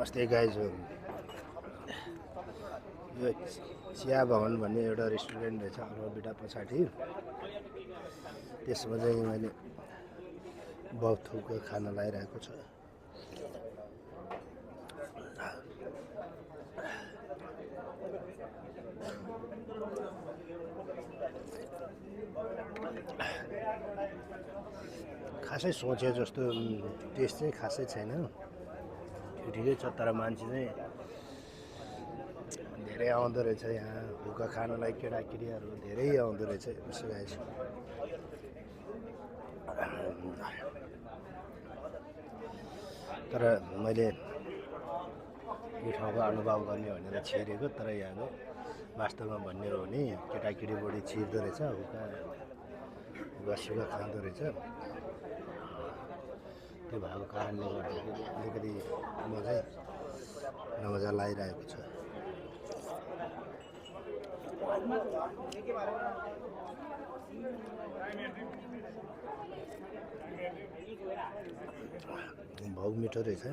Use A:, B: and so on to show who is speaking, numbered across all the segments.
A: नमस्ते गाइज। यो चिया भवन भन्ने एउटा रेस्टुरेन्ट रहेछ अरबिटा पछाडि। त्यसमा चाहिँ मैले बहुत थोकको खाना लागिरहेको छ। खासै सोचे जस्तो टेस्ट चाहिँ खासै छैन, ठिकै छ। तर मान्छे चाहिँ धेरै आउँदो रहेछ यहाँ हुक्का खानलाई। केटाकेटीहरू धेरै आउँदो रहेछ यसो गाइस। तर मैले यो ठाउँको अनुभव गर्ने भनेर छिरेको, तर यहाँको वास्तवमा भन्ने हो भने केटाकेटी बढी छिर्दो रहेछ, हुक्का खाँदो रहेछ। त्यो भएको कारणले गर्दाखेरि अलिकति म चाहिँ नमजा लागिरहेको छ। भाउ मिठो रहेछ।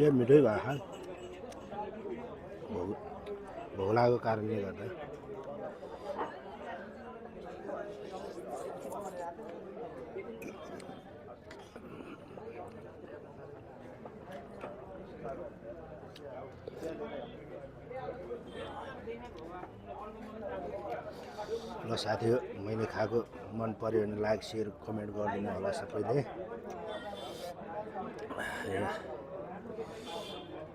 A: यो मिठै भएको भोक लागेको कारणले गर्दा। ल साथीहरू, मैले खाएको मन पर्यो भने लाइक सेयर कमेन्ट गरिदिनु होला सबैले।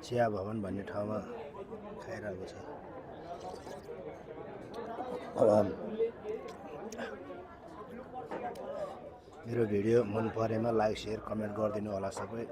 A: चिया भवन भन्ने ठाउँमा खाइरहेको छ। मेरो भिडियो मन परेमा लाइक सेयर कमेन्ट गरिदिनु होला सबै।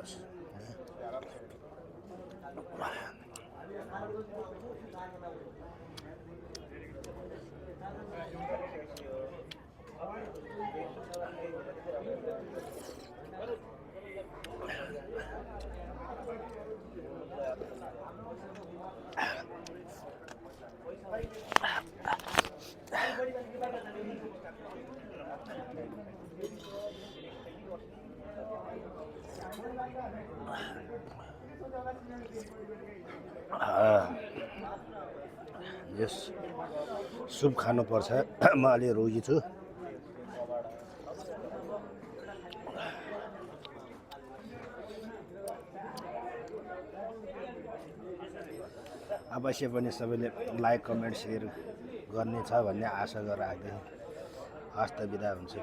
A: यस सुप खानुपर्छ। म अलि रोगी छु। अवश्य पनि सबैले लाइक कमेन्ट सेयर गर्ने छ भन्ने आशा गरेर राख्दै हस्त बिदा हुन्छु।